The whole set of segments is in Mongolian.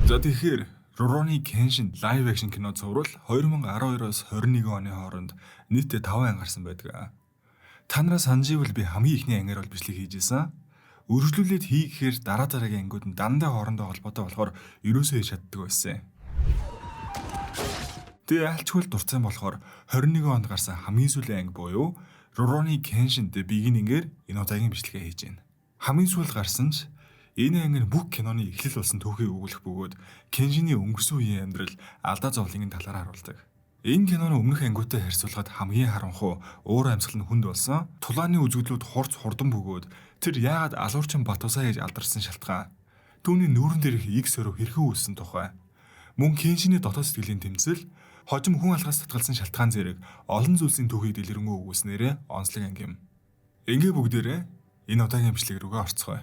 За тэгэхээр Rurouni Kenshin live action кино цуврал 2012-оос 21 оны хооронд нийтдээ 5 анги гарсан байдаг. Та нараа санаж ивэл би хамгийн ихний ангиар бол бичлэг хийж исэн. Үргэлжлүүлээд хий гэхээр дараа дараагийн ангиуд нь дандаа хоорондоо холбоотой болохоор ерөөсөө хийж чаддаг байсан. Тэгээ альчгүй л дурцсан болохоор 21 онд гарсан хамгийн сүүлийн анги буюу Rurouni Kenshin The Beginning-ээр энэ удаагийн бичлэгээ хийж байна. Хамгийн сүүлд гарсан ч энэ анги нь бүх киноны эхлэл болсон түүхийг өгүүлэх бөгөөд Кеншиний өнгөрсөн үеийн амьдрал алдаа зовлонгийн талаар харуулдаг. Энэ киноны өмнөх ангиудтай харьцуулахад хамгийн харанхуй уур амьсгал нь хүнд болсон. Тулааны үзэгдлүүд хурц хурдан бөгөөд тэр яагаад алуурчин Батусай гэж алдарсан шалтгаан. Түүний нүүрэн дээрх иг сорив хэрхэн үүссэн тухай. Мөн Кеншиний дотоод сэтгэлийн тэмцэл, хожим хүн алхаас татгалсан шалтгаан зэрэг олон зүйлсийн түүхийг дэлгэрэнгүй өгүүлснээрээ онцлог анги юм. Ингээ бүгдээрээ энэ удаагийн бичлэг рүүгээ орцгоё.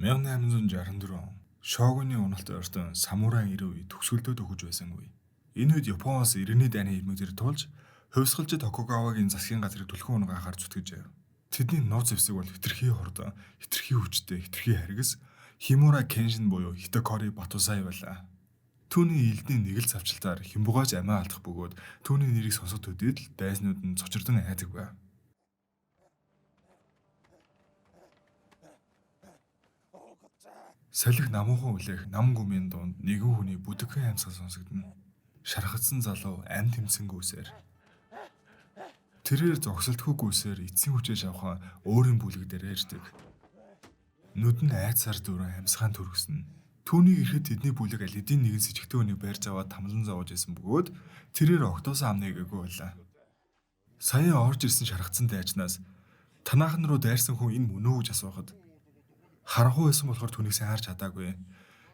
«1864 он Шогуны уналт ойртон самурай 90 үе төгсгөлдөө төхөж байсан үе. Энэ үед Японоос иргэний дайны ирмэг зэрэг тулж хувьсгалчид Токугавагийн засгийн газрыг түлхэн унагаахаар зүтгэж байв. Тэдний нууц зэвсэг бол хэтэрхий хурдан, хэтэрхий хүчтэй, хэтэрхий харгас Химура Кеншин буюу Хитокори Батусай байлаа. Түүний элдний нэг л цавчлалтаар хямбугаач амиа алдах бөгөөд түүний нэрийг сонсох төдийд л дайснууд нь цочирдон айдаг байв. Салхи намуухан үлээх нам гүмийн дунд нэгэн хүний бүдэгхэн амьсгал сонсогдоно. Шархагдсан залуу ам тэмцэн гүйсээр. Тэрээр зогсолтгүй гүйсээр эцсийн хүчээ шавхан өөрийн бүлэг дээр ирдэг. Нүд нь айцаар дүүрэн амьсгаан түргэснэ. Түүнийг ирэхэд тэдний бүлэг аль хэдийн нэгэн сэжигтэй хүнийг барьж аваад тамлан зовоож исэн бөгөөд тэрээр октоосон ам нэгээгүй байлаа. Саяхан орж ирсэн шархагдсан дайчнаас танаахан руу дайрсан хүн энэ мөн үү гэж асуухад харанхуй байсан болохоор түүнийг сайн харж чадаагүй.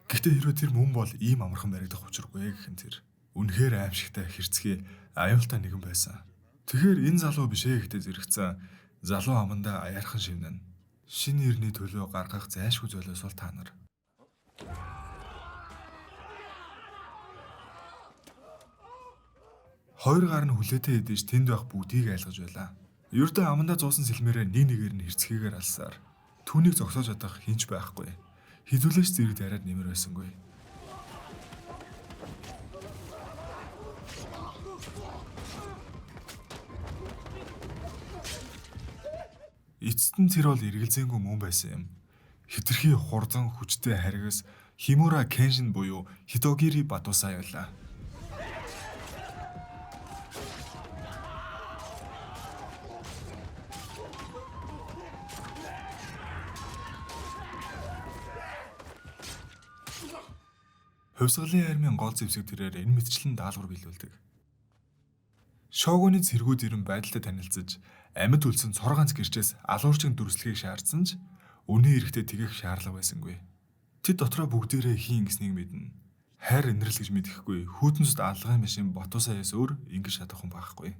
Гэхдээ хэрвээ тэр мөн бол ийм амархан баригдах учиргүй гэх нь тэр. Үнэхээр аимшигтай хэрцгий аюултай нэгэн байсан. Тэгэхээр энэ залуу биш ээ гэхдээ зэрэгцэн залуу амандаа аяархан шивнэн. Шинэ ирний төлөө гаргах зайлшгүй золиос бол та нар. Хоёр гар нь хүлээтэй хэдэж тэнд байх бүгдийг айлгаж байлаа. Ердөө амандаа зуусан сэлмээрээ нэг нэгээр нь хэрцгийгээр алсаар. Түүнийг зогсоож чадах хинч байхгүй. Хизүүлээч зэрэг дараад нэмэр байсангүй. Эцэст нь тэр бол эргэлзээнгүй мөн байсан юм. Хэтэрхий хурдан хүчтэй харгас Химура Кеншин буюу Хитогири Батусай байлаа. Хувьсгалын армийн гол зэвсэг тэрээр энэ мэтчлэн даалгавар биелүүлдэг. Шогуны цэргүүд ирэн байдалтай танилцаж амьд үлдсэн цор ганц гэрчээс алуурчин дүрслэхийг шаардсан ч үнэн эрэхтэй тэгэх шаардлага байсангүй. Тэд дотроо бүгдээрээ хийн гэснийг мэднэ. Хайр инрэл гэж мэдэхгүй хүйтэн зүд алгын машин Батусаяас өөр ингэж чадах хүн байхгүй.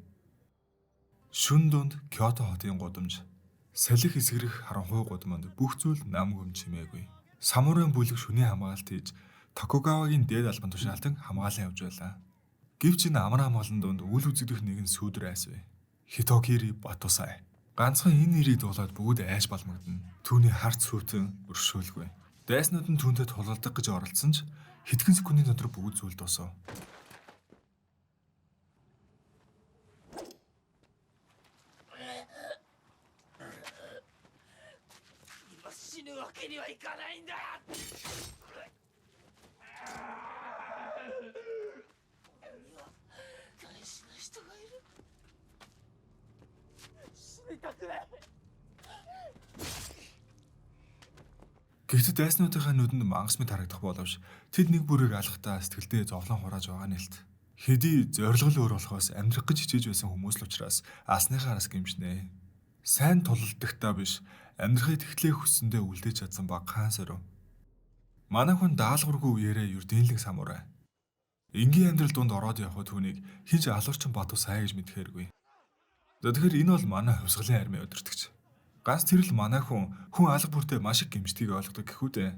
Шүн дунд Кёото хотын гудамж салхи хэсгэрэх харанхуй гудамд бүх зүйл нам гүм чимээгүй. Самурайн бүлэг шөнийн хамгаалалт хийж Токугавагийн дээд албан тушаалтан хамгаалан явж байлаа. Гэвч энэ амар хамгаалан дунд үл үзэгдэх нэгэн сүүдэр айс бай. Хитокири Батусай. Ганцхан энэ нэрийг дуулаад бүгд айж балмагдана. Түүний харц хүйтэн өршөөлгүй. Дайснууд нь түүнтэй тулалдах гэж оролдсон ч хэдхэн секундын дотор бүгд зүйл дуусав. 今死ぬわけにはいかないんだ。俺には大事な人がいる。死にたくない。 Гэхдээ дайснуудынхаа нүдэнд мангас мэт харагдах боловч тэд нэг бүрийг алахдаа сэтгэлдээ зовлон хурааж байгаа нь илт. Хэдий зорилго л өөр болохоос амьдрах гэж хичээж байсан хүмүүс л учраас алсныхаа араас гимшнэ. Сайн тулалдахдаа биш амьдрахыг тэгтлээ хүссэндээ үлдээж чадсан ба хаан сорив. Манай хүн даалгаваргүй үеэрээ ердэнлэг самурай. Энгийн амьдрал дунд ороод явхад түүнийг хинч алуурчин Батусай гэж мэдэхээргүй. За тэгэхээр энэ бол манай хувьсгалын армийн удирдагч. Ганц тэр л манай хүн хүн алга бүртээ маш их гэмшдгийг ойлгодог гэхүү дээ.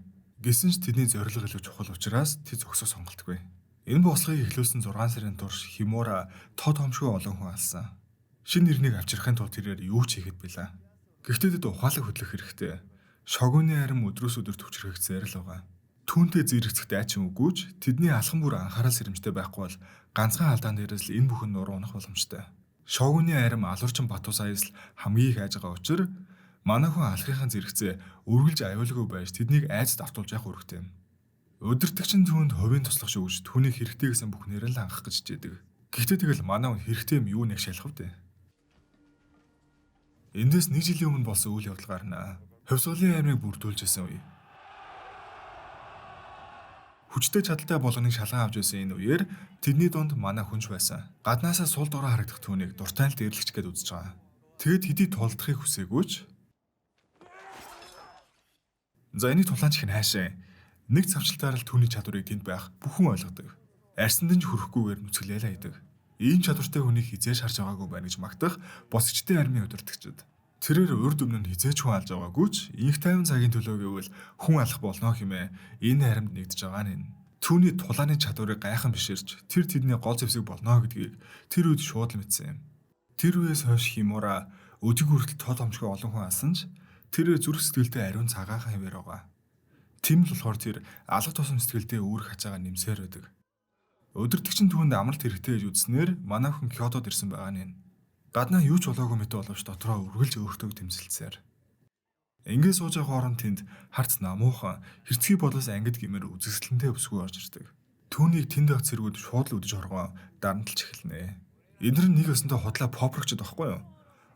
Гэсэн ч тэдний зорилго илүү чухал учраас тэд зогсох сонголтгүй. Энэ бослогыг эхлүүлсэн 6 сарын турш Химура тод хомшгүй олон хүн алсан. Шинэ нэрнийг авчрахын тулд тэрээр юу ч хийхэд билээ. Гэхдээ тэд ухаалаг хөдлөх хэрэгтэй. Шогуны арим өдрөөс өдөр төвчрхэгдсээр л байгаа. Түүнтэй зэрэгцэх дайчин үгүйч тэдний алхам бүр анхаарал сэрэмжтэй байхгүй бол ганцхан алдаан дээрээс л энэ бүхэн нуруу унах боломжтой. Шогуны арим алуурчин Батусаяас л хамгийн их айж байгаа учир манай хүн алхахын зэрэгцээ үргэлж аюулгүй байж тэднийг айцд автуулж явах үүрэгтэй юм. Удирдагч нь түүнд хувийн туслах шүүгч түүнийг хэрэгтэй гэсэн бүхнээр л хангах гэж хичээдэг. Гэхдээ тэгэл манай хүн хэрэгтэй юм юу нэг шалах вэ? Эндээс нэг жилийн өмнө болсон үйл явдал гарна. Хувьсгалын аймыг бүрдүүлжсэн үе. Хүчтэй чадалтай болгоныг шалган авч байсан энэ үеэр тэдний дунд манай хүнч байсан. Гаднаасаа сул дорой харагдах түүнийг дуртай л дээрлэгч гээд үзэж байгаа. Тэгэд хэдий тулдахыг хүсээгүй ч за энийг тулаанч их нь хайшаа. Нэг цавчлалтаар л түүний чадварыг тэнд байх бүхэн ойлгодог. Арьсанд нь ч хүрэхгүйгээр нүцгэлээл хайдаг. Ийм чадвартай хүнийг хизээж харж байгаагүй байна гэж магтах босгчдын армийн удирдагчид. Тэрээр урд өмнө нь хизээж хүн алж байгаагүй ч инх тайван цагийн төлөө гэвэл хүн алах болно хэмээн энэ харимд нэгдэж байгаа нь энэ. Түүний тулааны чадварыг гайхан биширч тэр тэдний гол зэвсэг болно гэдгийг тэр үед шууд л мэдсэн юм. Тэр үеэс хойш Химура өдийг хүртэл тод хомшгүй олон хүн алсан ч тэрээр зүрх сэтгэлдээ ариун цагаахан хэвээр байгаа. Тийм л болохоор тэр алга тусам сэтгэлдээ үүрэг хачаагаа нэмсээр байдаг. Удирдагч нь түүнд амралт хэрэгтэй гэж үзснээр манай хүн Кёотод ирсэн байгаа нь энэ. Гаднаа юу ч болоогүй мэт боловч дотроо үргэлж өөртөө тэмцэлцээр. Ингээд сууж байгаа хооронд тэнд харц намуухан хэрцгий бодлоос ангид гэмээр үзэсгэлэнтэй бүсгүй орж ирдэг. Түүнийг тэнд байх цэргүүд шууд л үдэж хоргоо дарамтлж эхэлнэ. Эдгээр нь нэг өсөндөө худлаа попрогчд байхгүй юу?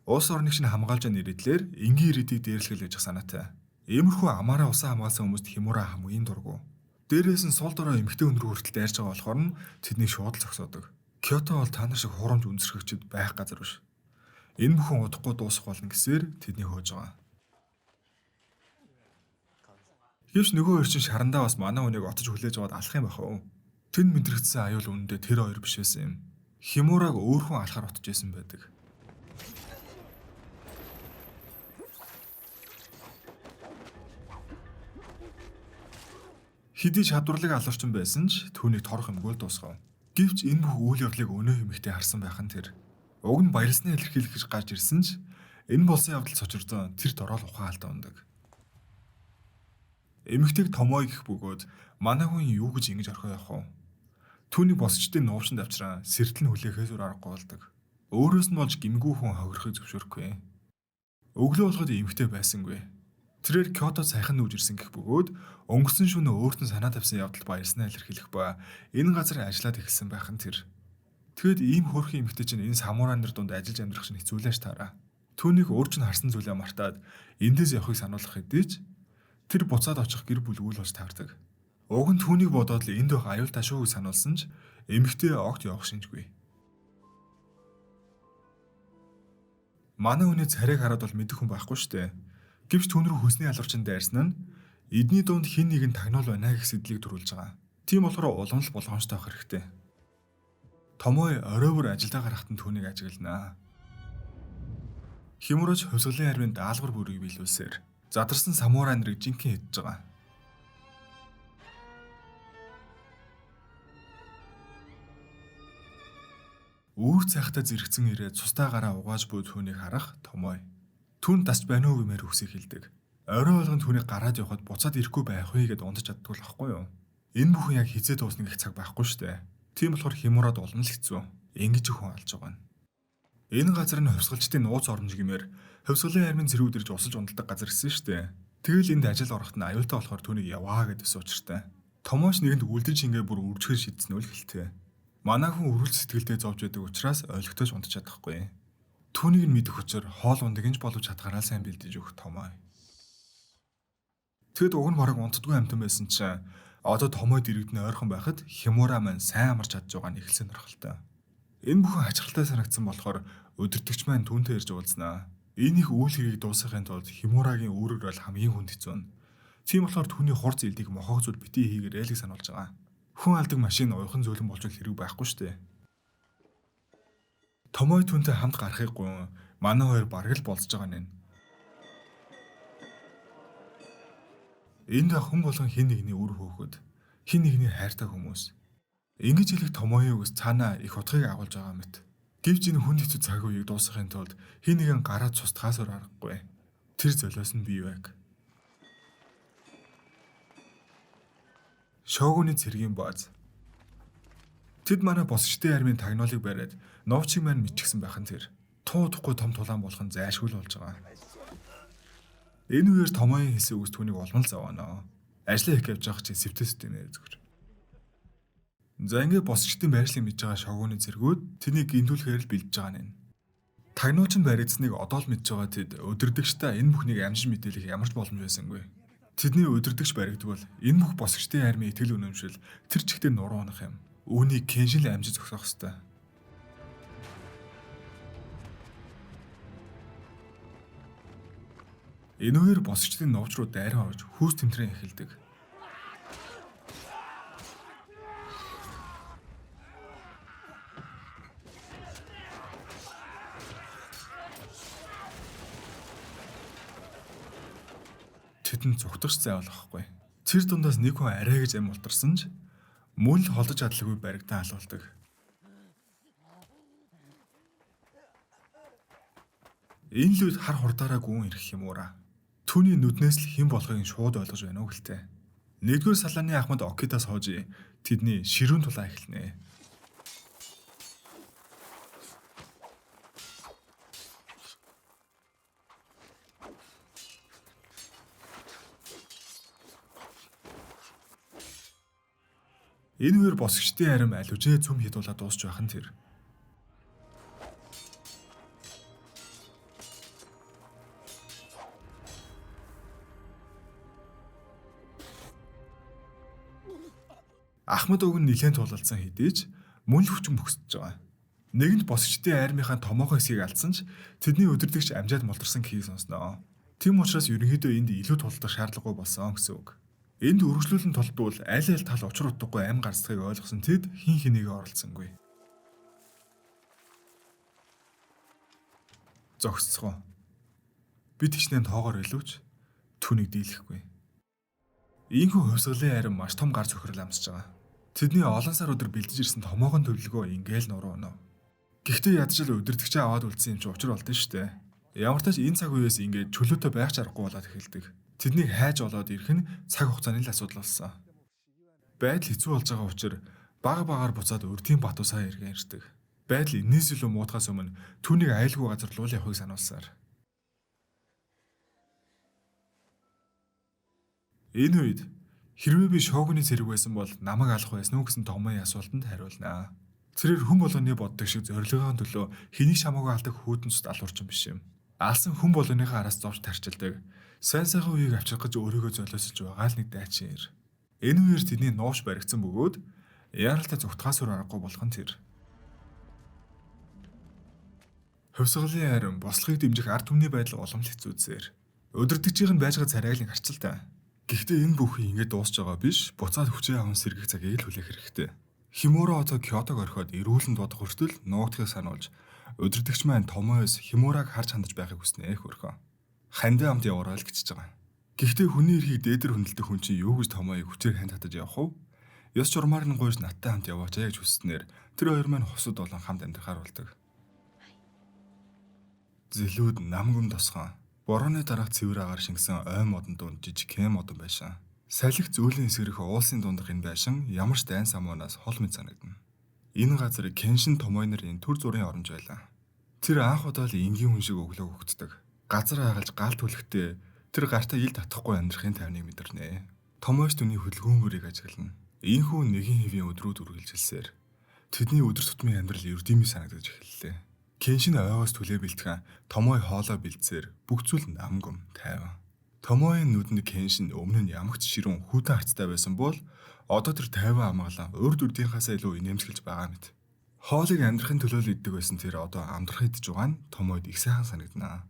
Улс орныг чинь хамгаалж байгаа нэрийдлэр энгийн иргэдийг дээрлэхэл гэж санаатай. Иймэрхүү амаараа усаа хамгаалсан хүмүүст Химура хамгийн дургу. Дээрээс нь сул дорой эмэгтэй хүн рүү хүртэл дайрч байгаа болохоор нь тэднийг шууд л зогсоодог. Кёото бол та нар шиг хуурамч үнсрхэгчд байх газар биш. Энэ бүхэн удахгүй дуусах болно гэсээр тэдний хөөж байгаа. Гэвч нөгөө хоёр чинь шарандаа бас манай хүнийг отож хүлээж аваад алах юм байх уу? Тэнд мэдрэгдсэн аюул үнэндээ тэр хоёр биш байсан юм. Химураг өөр хүн алахаар отож исэн байдаг. Хэдий чадварлаг алуурчин байсан ч түүнийг торох юмгүй л дуусгав. Гэвч энэ бүх үйл явдлыг өнөө хэмэгтэй харсан байх нь тэр. Уг нь баярлснаа илэрхийлэх гэж гарч ирсэн ч энэ болсон явдал цочирдон тэр дороо л ухаан алдаа ундаг. Эмэгтэйг Томой гэх бөгөөд манай хүн юу гэж ингэж орхио явах вэ? Түүний босчдын нуувшинд авчран сэртэл нь хүлээхээс өөр аргагүй болдог. Өөрөөс нь болж гимгүү хүн хохирохыг зөвшөөрөхгүй. Өглөө болгоод эмэгтэй байсангүй. Тэрээр Кёотод саяхан нүүж ирсэн гэх бөгөөд өнгөрсөн шөнө өөрт нь санаа тавьсан явдалд баярснаа илэрхийлэх ба энэ газар ажиллаад эхэлсэн байх нь тэр. Тэгэд ийм хөөрхөн эмэгтэй чинь энэ самурай нар дунд ажиллаж амьдрах чинь хэцүүлээш таараа. Түүнийг өөр чинь харсан зүйлээ мартаад эндээс явахыг сануулгах хэдий ч тэр буцаад очих гэр бүлгүй л болж таардаг. Уг нь түүнийг бодоод л энд байх аюултай шүү гэж сануулсан ч эмэгтэй огт явах шинжгүй. Манай хүний царайг хараад бол мэдэх хүн байхгүй шүү дээ. Гэвч түүн рүү хөөсний алуурчин дайрсан нь эдний дунд хин нэгэн тагнуул байна гэх сэдлийг төрүүлж байгаа. Тийм болохоор улам л болгоомжтой байх хэрэгтэй. Томой орой бүр ажилдаа гарахад нь түүнийг ажигланаа. Химураж хувьсгалын армийн даалгавар бүрийг биелүүлсээр задарсан самурай нарыг жинхэнэ хэдэж байгаа. Үүр цайхтай зэрэгцэн ирээд цустай гараа угааж буй түүнийг харах Томой. Түүнд дасч байна уу гэмээр үгсийг хэлдэг. Орой болгон түүнийг гараад явхад буцаад ирэхгүй байх вэ гэд унтаж чаддгүй л байхгүй юу? Энэ бүхэн яг хизээ дуусна гэх цаг байхгүй шүү дээ. Тийм болохоор Химурад улам л хэцүү. Ингэж хүн алж байгаа нь. Энэ газар нь хувьсгалчдын нууц оромж гэмээр хувьсгалын армийн цэргүүд ирж усалж унтдаг газар гэсэн шүү дээ. Тэгэл энд ажил орохт нь аюултай болохоор түүнийг яваа гэдсэн учиртай. Томооч нэгэнд үлдэж ингээ бүр үржихээр шийдсэн үл хэлтэй. Манай хүн өргөл сэтгэлдээ зовж байдаг учраас ойлгохтой ч унтаж чадахгүй. Түүнийг нь мэдэх учир хоол ундаг нь ч боловч чадгаараа сайн бэлдэж өгөх Томой. Тэгэд уг нь бараг унтдаггүй амтан байсан чинь одоо Томойд иргэдэн ойрхон байхад Химура маань сайн амарч чадж байгаа нь эхэлсэн нөрхөлтэй. Энэ бүхэн хачирхалтай санагдсан болохоор удирдагч маань түүнтэй ирж уулзнаа. Энэ их үйл хэргийг дуусгахын тулд Химурагийн үүрэг бол хамгийн хүнд хэцүү нь. Тийм болохоор түүний хурц илдийг мохоог зүйл битгий хийгээрэй л гэж сануулж байгаа. Хүн алдаг машин уяхан зөөлөн болжвол хэрэг байхгүй шүү дээ. Томой түүнтэй хамт гарахыг гуйн манай хоёр бараг л болцож байгаа нэ. Энд хүн болгон хин нэгний үр хөөхөд, хин нэгний хайртай хүмүүс. Ингэж хэлэх Томойн үгс цаанаа их утгыг агуулж байгаа мэт. Гэвч энэ хүнд хэцүү цаг үеийг дуусгахын тулд хэн нэгэн гараа цустгаас өөр аргагүй. Тэр золиос нь бий байг. Шогуны цэргийн бааз. Тэд манай босгчдын армийн тагнуулыг бариад новчиг маань мэдчихсэн байх нь тэр. Туу удахгүй том тулаан болох нь зайлшгүй л болж байгаа. Энэ үеэр Томоён хэлсэн үгс түүнийг улам л зовооно. Ажлаа их явж байгаа чинь сэвтэ нэ зүгээр. За ингээд босгчдын байршлыг мэдж байгаа шогууны цэргүүд тэнийг гинтүүлэхээр л бэлдэж байгаа нэ. Тагнууч нь баригдсныг одоо л мэдж байгаа тэд өдөрдөгчдөө энэ бүхнийг амжиж мэдээлэх ямар ч боломж байсангүй. Тэдний өдөрдөгч баригдвал энэ бүх босгчдын армийн итгэл үнэмшил тэр чигтээ нуруу унах юм. Үүнийг Кеншин л амжиж зогсоох ёстой. Энэ үеэр босгчдын новч руу дайран орж хүүс тэмтрэн эхэлдэг. Тэдэнд зүгтгч зай болохгүй. Тэр дундаас нэг хүн арай гэж ам улдарсан ч мөн л холдож чадлагүй баригдан алуулдаг. Энэ л үед хар хурдаараа гүн ирэх юм уураа. Түүний нүднээс л хэн болохыг шууд ойлгож байна уу гэлтэй. Нэгдүгээр салааны ахмад Окита Сожи тэдний ширүүн тулаан эхэлнэ. Энэ үеэр босгчдын арим аль үжээ цөм хідуулаад дуусч байх нь тэр. Ахмад уг нь нэлээд тулалдсан хэдий ч мөн л хүчин бөхсөж байгаа. Нэгэнт босгчдын армийнхаа томоогоо хэсгийг алдсан ч тэдний өдөрдөгч амжаад мултарсан гэхийг сонсноо. Тийм учраас ерөнхийдөө энд илүү тулалдах шаардлагагүй болсон гэсэн үг. Энд үргэлжлүүлэн тулдвал аль аль тал учир утгагүй ам гарцдахыг ойлгосон тэд хин хинийгээ оролцсонгүй. Зогсцгоо. Бид хичнээн тоогоор илүүч түүнийг дийлэхгүй. Ийхүү хувьсгалын арим маш том гар цохирол амсаж байгаа. Тэдний олон сар өдөр бэлдэж ирсэн томоогон төлөвлөгөө ингээл нуруу өнөө. Гэхдээ ядаж л өдөртөгчөө аваад үлдсэн юм чи учир болдсон шүү дээ. Ямар ч тач энэ цаг үеэс ингээд чөлөөтэй байх чаргагүй болоод эхэлдэг. Тэднийг хайж олоод ирэх нь цаг хугацааны л асуудал болсон. Байдал хэцүү болж байгаа учраас бага багаар буцаад урдын Батусаа эргэн ирдэг. Байдал энэс илүү муутахаас өмнө түүнийг аюулгүй газар руу явахыг сануулсаар. Энэ үед хэрвээ би шогны цэрэг байсан бол намайг алах байсан уу гэсэн Томын асуултанд хариулнаа. Тэрээр хүн болгоны боддог шиг зорилгын төлөө хэнийг шамаагүй алдаг хүйтэн цус алуурчин биш юм. Алсан хүн болгоныхоо араас зовж тарчилдаг. Сайн сайхан үеийг авчрах гэж өөрийгөө золиослж байгаа л нэг дайчин ир. Энэ үеэр тэдний нууш баригдсан бөгөөд яаралтай зүгтгаас өөр аргагүй болох нь тэр. Хувьсгалын арим бослогыг дэмжих ард түмний байдал улам л хэцүүдсээр. Өдөрдөгчийнх нь байж байгаа царайг л харчилтай. Гэхдээ энэ бүхэн ингэж дуусч байгаа биш, буцаад хүчээ аван сэргэх цагийг л хүлээх хэрэгтэй. Химура одоо Кёотог орхиод эрүүлэн дуудах хүртэл нуугдахыг сануулж өдөрдөгч маань Томоёс Химураг харж хандаж байхыг хүснэ хөрхөө. Хандаа амт яваарай л гэжж байгаа. Гэхдээ хүний эрхийг дээдэр хүндэлдэг хүн чинь юу гэж Томоёг хүчээр ханд татаж явах вэ? Ёс журмаар нь гуйж надтай хамт яваач гэж хүсснээр тэр хоёр маань хусад болон хамт амьдрахаар болдог. Зэлүүд нам гүм тосгон борооны дараах цэвэр агаар шингэсэн ой модон дунд жижигхэн модон байшин. Салхи зөөлийн эсгэрэх уулсын дундах энэ байшин ямар ч дайн самуунаас хол мэт санагдана. Энэ газар Кеншин Томой нарын төр зүрийн оромж байлаа. Тэр анх удаа л энгийн хүн шиг өглөө өгддөг. Газар хагалж гал түлхтээ тэр гартаа ил татахгүй амьдрахын тайвныг мэдэрнэ. Томойч түүний хөдөлгөөн бүрийг ажиглана. Ийхүү нэгэн хэвийн өдрүүд үргэлжилсээр тэдний өдөр тутмын амьдрал ердиймээ санагдаж эхэллээ. Кеншин ойгоос түлээ бэлтгэн Томой хоолоо бэлдсээр бүх зүйл намгүм тайван. Томойн нүдэнд Кеншин өмнө нь ямагт ширүүн хүйтэн харцтай байсан бол одоо тэр тайван амгалан урд үрдийнхаасаа илүү инээмсэглэж байгаа мэт. Хоолыг амьдрахын төлөө л иддэг байсан тэр одоо амдрах идэж байгаа нь Томойд их сайхан санагдана.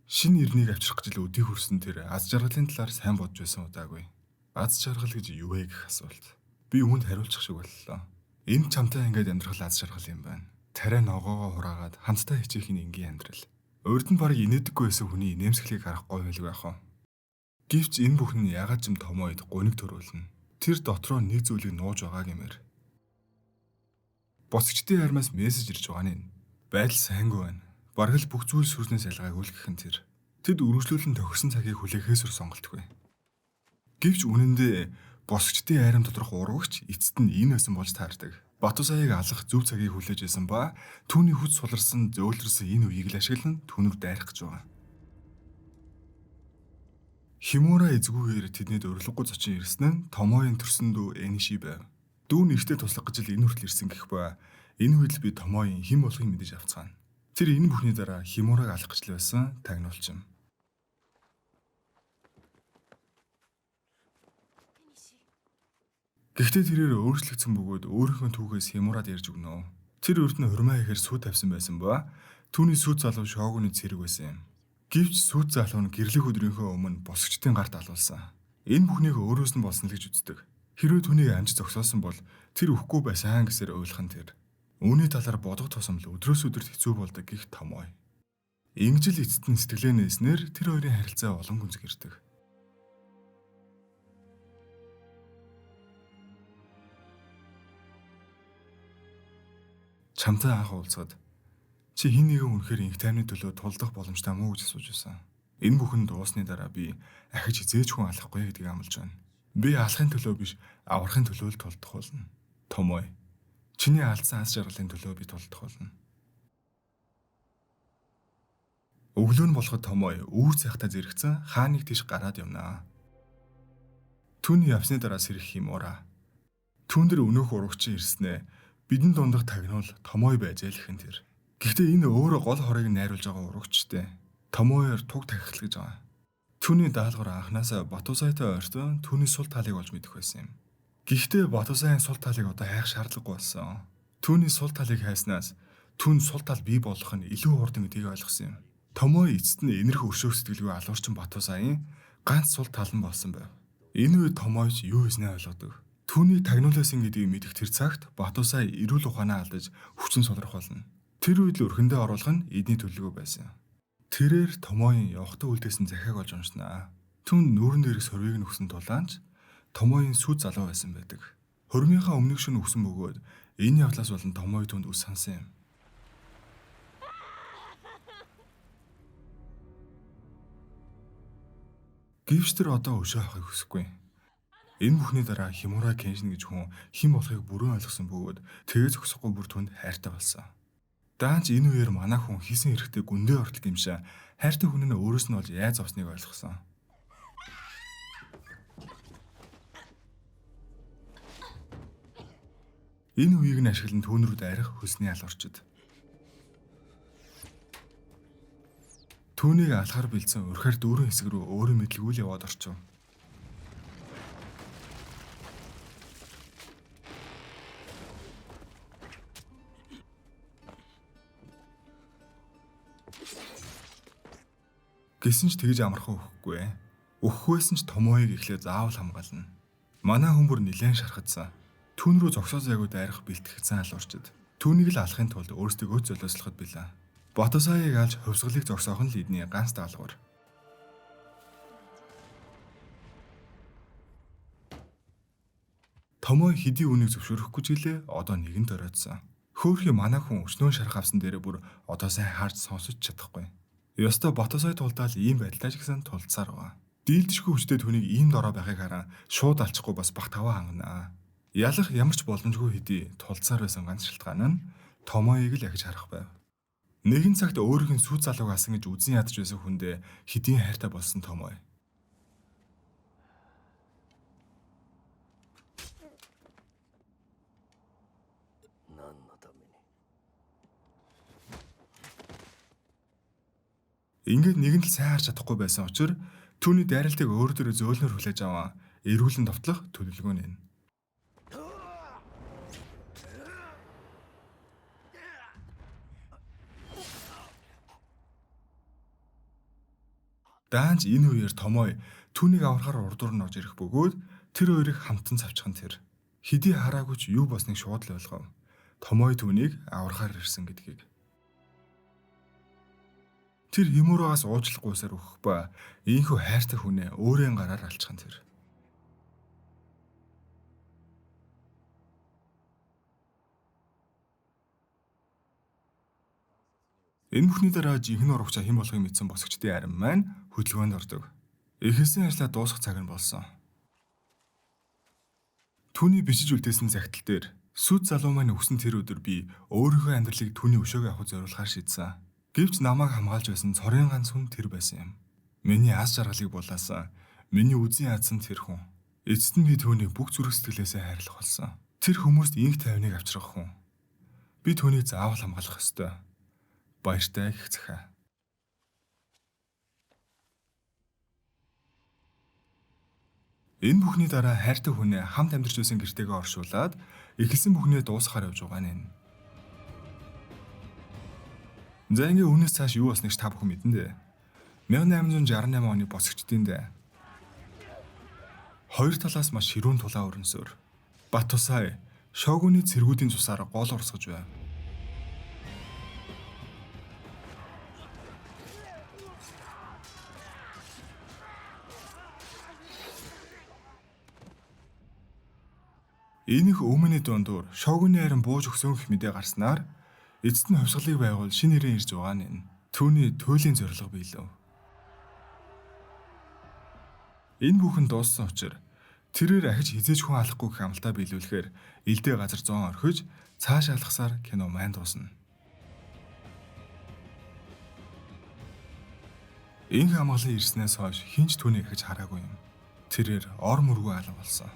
Шинэ ирнийг авчрах гэж л өдийг хүрсэн тэр аз жаргалын талаар сайн бодож байсан удаагүй. Аз жаргал гэж юу вэ гэх асуулт. Би үүнд хариулчих шиг боллоо. Энэ чамтай ингээд амьдрах л аз жаргал юм байна. Тариа ногоогоо хураагаад хамтдаа хичээх нь энгийн амьдрал. Урд нь бараг инээдэггүй байсан хүний инээмсэглийг харах гоё байлгүй яах вэ? Гэвч энэ бүхэн нь ягаад ч юм Томойд гуниг төрүүлнэ. Тэр дотроо нэг зүйлийг нууж байгаа гэмээр. Босгчдын армаас мессеж ирж байгаа нь. Байдал сайнгүй байна. Бараг л бүх зүйл сүрснээс ялгаагүй л гэх нь тэр. Тэд үргэлжлүүлэн тохирсон цагийг хүлээхээс өөр сонголтгүй. Гэвч үнэндээ босгчдын айрам доторх урвагч эцэст нь энэ байсан болж таардаг. Батусаяг алах зөв цагийг хүлээж байсан ба түүний хүч суларсан зөөлрсөн энэ үеийг л ашиглан түүнэр дайрах гэж байгаа. Химура эзгүүгээр тэднийд урилгагүй зочин ирсэн нь Томоён төрсөн дүү Эниши байв. Дүү нь эртээ туслах гэж л энэ хүртэл ирсэн гэх ба энэ үед л би Томоён хэн болохыг мэдэж авцгаана. Тэр энэ бүхний дараа Химураг алах гэж л байсан тагнуулчин. Гэхдээ тэрээр өөрчлөгдсөн бөгөөд өөрийнхөө түүхээс Химурад ярьж өгнө. Тэр урд нь хурмаа ихээр сүү тавьсан байсан ба түүний сүйт залуу шогооны цэрэг байсан юм. Гэвч сүйт залуу нь гэрлэх өдрийнхөө өмнө босгчдын гарт алуулсан. Энэ бүхнийг өөрөөс нь болсон л гэж үздэг. Хэрвээ түүнийг амж зогсоосон бол тэр үхэхгүй байсан гэсээр ойлгох нь тэр. Үүний талаар бодох тусам л өдрөөс өдөрт хэцүү болдог гэх Томой. Ингэж л эцэст нь сэтгэлээ нээснээр тэр хоёрын харилцаа улам гүнзгийрдэг. Чамтай анх уулзахад чи хэн нэгэн үнэхээр инх тайвны төлөө тулдах боломжтой мүү гэж асууж байсан. Энэ бүхэн дуусны дараа би ахиж хизээж хүн алахгүй гэдгийг амлаж байна. Би алахын төлөө биш, аврахын төлөө л тулдах болно. Томой. Чиний алдсан аз жаргалын төлөө би тулдах болно. Өглөө нь болоход Томой үүр цайхтаа зэрэгцэн хааныг тийш гараад явнаа. Түүний явсны дараа сэрэх Химура. Түүн дээр өнөөх урагчин ирснээ бидэн дундах тагнуул Томой байж л гэх нь тэр. Гэхдээ энэ өөрөө гол хорыг найруулж байгаа урагчтэй. Томоёор туг тахилах гэж байгаа. Түүний даалгавар анханасаа Батусайтай ойртон түүний сул талыг олж мэдэх байсан юм. Гэхдээ Батусайн сул талыг одоо хайх шаардлагагүй болсон. Түүний сул талыг хайснаас түүн сул тал бий болох нь илүү хурдан гэдгийг ойлгосон юм. Томой эцэст нь энэрх өршөөх сэтгэлгүй алуурчин Батусайн ганц сул тал нь болсон байв. Энэ үед Томойч юу хийснээ ойлгодог. Түүнийг тагнуулсан гэдгийг мэдэх тэр цагт Батусай эрүүл ухаанаа алдаж хүчин сулрах болно. Тэр үед л өрхөндөө оруулах нь эдний төлөвлөгөө байсан. Тэрээр Томоён явахдаа үлдээсэн захиаг олж уншнаа. Түүнд нүүрэн дээрх сорвийг нь өгсөн тулаанч Томоён сүйт залуу байсан байдаг. Хормынхаа өмнөх шөнө өгсөн бөгөөд энэ явдлаас болон Томой түүнд үс сансан юм. Гэвч тэр одоо өшөө авахыг хүсэхгүй. Энэ бүхний дараа Химура Кеншин гэж хүн хэн болохыг бүрэн ойлгосон бөгөөд тэгээ зогсохгүй бүр түүнд хайртай болсон. Даанч энэ үеэр манай хүн хийсэн хэрэгтэй гүндээ ортол гимшээ хайртай хүн нь өөрөөс нь олж яаж зовсныг ойлгосон. Энэ үеийг нь ашиглан түүн рүү дайрах хөлсний алуурчид. Түүнийг алхаар бэлдсэн урхиар дүүрэн хэсэг рүү өөрийн мэдлгүй л яваад орчив. Гэсэн ч тэгж амархан өгөхгүй. Өгөхгүйсэн ч Томоёг эхлээ заавал хамгаална. Манай хүн бүр нилээн шархадсан. Түүн рүү зогсоо зайгүй дайрах бэлтгэгдсэн алуурчид. Түүнийг л алахын тулд өөрсдийгөө золиослоход билээ. Батусаяг алж хувьсгалыг зогсоох нь л эдний ганц даалгавар. Томой хэдий үнийг зөвшөөрөхгүй ч гэлээ одоо нэгэнт оройтсон. Хөөхий манай хүн өчнөө шарах авсан дээрээ бүр одоо сайн харж сонсож чадахгүй. Ёстой Батусай тулдаал ийм байдалтай ч гэсэн тулцсаар байгаа. Дийлдэшгүй хүчтэй түүнийг ийм дорой байхыг харан шууд алчихгүй бас бах таваа ханганаа. Ялах ямар ч боломжгүй хэдий тулцсаар байсан ганц шалтгаан нь Томоёг л ахиж харах байв. Нэгэн цагт өөрийнх нь сүйт залууг алсан гэж үзэн ядаж байсан хүндээ хэдийн хайртай болсон Томой. Ингээд нэгэн л сайн харж чадахгүй байсан учраас түүний дайралтыг өөр дөрөө зөөлнөр хүлээж аван эргүүлэн довтлох төлөвлөгөө нэ. Даанч энэ үеэр Томой түүнийг аврахаар урдуур нь орж ирэх бөгөөд тэр хоёрыг хамтан цавчих нь тэр. Хэдий хараагүй ч юу болсныг шууд л ойлгов. Томой түүнийг аврахаар ирсэн гэдгийг. Тэр Химурагаас уучлахгүйсээр өгөх ба ийхүү хайртай хүнээ өөрийн гараар алчих нь тэр. Энэ бүхний дараа жинхэнэ урагчаа хэн болохыг мэдсэн босгочдын арим маань хөдөлгөөнд ордог. Эхэлсэн ажлаа дуусгах цаг нь болсон. Түүний бичиж үлдээсэн захидал дээр сүд залуу маань өгсөн тэр өдөр би өөрийнхөө амьдралыг түүний өшөөг авах зориулахаар шийдсэн. Гэвч намайг хамгаалж байсан цорын ганц хүн тэр байсан юм. Миний аз жаргалыг булаасан, миний үзэн ядсан тэр хүн. Эцэст нь би түүнийг бүх зүрх сэтгэлээсээ хайрлах болсон. Тэр хүмүүст инх тайвныг авчрах хүн. Би түүнийг заавал хамгаалах ёстой. Баяртай гэх захаа. Энэ бүхний дараа хайртай хүнээ хамт амьдарч байсан гэртэйгээ оршуулад эхэлсэн бүхнээ дуусгахаар явж байгаа нь. За ингээ үүнээс цааш юу болсныг та бүхэн мэднэ дээ. 1868 оны босгочдын дээ. Хоёр талаас маш ширүүн тулаан өрнөсөөр Батусай шогуны цэргүүдийн цусаар гол урсгаж байв. Энийх өмнөний дундуур шогуны харин бууж өгсөн гэх мэдээ гарснаар эцэст нь хувьсгалыг байгуул шинэ нэрэн ирж байгаа нь. Түүний туйлын зорилго биелэв. Энэ бүхэн дууссан учраа тэрээр ахиж хизээж хүн алахгүй гэх амлалтаа биелүүлэхээр элдээ газар зоон орхиж цааш алхасаар кино маань дуусна. Инх амгалан ирснээс хойш хэн ч түүнийг ахиж хараагүй юм. Тэрээр ор мөргөө алга болсон.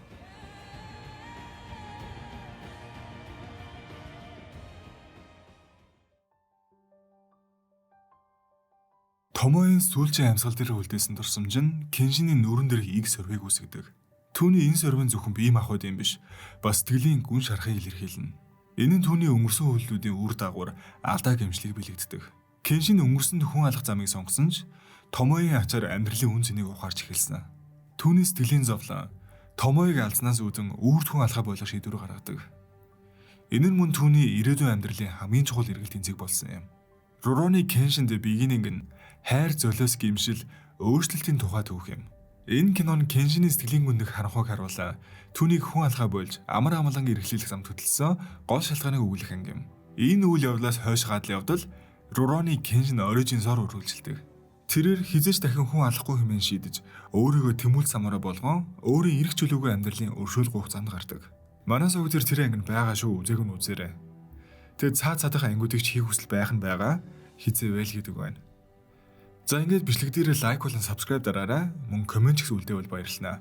Томоён сүүлчийн амьсгал дээр үлдээсэн дурсамж нь Кеншиний нүүрэн дээрх иг сорвийг үүсгэдэг. Түүний энэ сорвин зөвхөн бие махбод юм биш, бас сэтгэлийн гүн шарахыг илэрхийлнэ. Энэ нь түүний өнгөрсөн үйлдэлүүдийн үр дагавар алдаа гэмшлийг бэлэгддэг. Кеншин өнгөрсөнд хүн алах замыг сонгосон ч Томоён ачаар амьдралын үн цэнийг ухаарч эхэлсэн. Түүний сэтгэлийн зовлон Томоёг алдснаас үүдэн үүрд хүн алхаа болох шийдвэр гаргадаг. Энэ нь мөн түүний ирээдүйн амьдралын хамгийн чухал эргэлт тэнцэг болсон юм. Рурони Кеншин The Beginning нь хайр золиос гимшил өөрчлөлтийн тухай түүх юм. Энэ кино нь Кеншиний сэтгэлийн гүндэх харанхуйг харуулан түүнийг хүн алхаа болж амар амгалан эрхлүүлэх замд хөтөлсөн гол шалтгааныг өгүүлэх анги юм. Энэ үйл явдлаас хойш гадал явдал Рурони Кеншин Origins-оор үргэлжилдэг. Тэрээр хизээж дахин хүн алахгүй хэмээн шийдэж өөрийгөө тэмүүлэл самараа болгон өөрийн эрх чөлөөгөө амьдралын өршөөл гуйх замд гардаг. Манай сувг дээр тэр анги нь байгаа шүү, үзээг нь үзээрэй. Тэгээд цаа цаадах ангиудыг ч хийх хүсэл байх нь байгаа хизээ байл гэдэг байна. За ингээд бичлэг дээрээ лайк болон subscribe дараарай. Мөн коммент ч гэсэн үлдээвэл баярлалаа.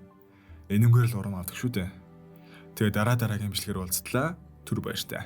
Энэнгээр л урам авдаг шүү дээ. Тэгээ дараа дараагийн бичлэгээр уулзтлаа. Түр баяртай.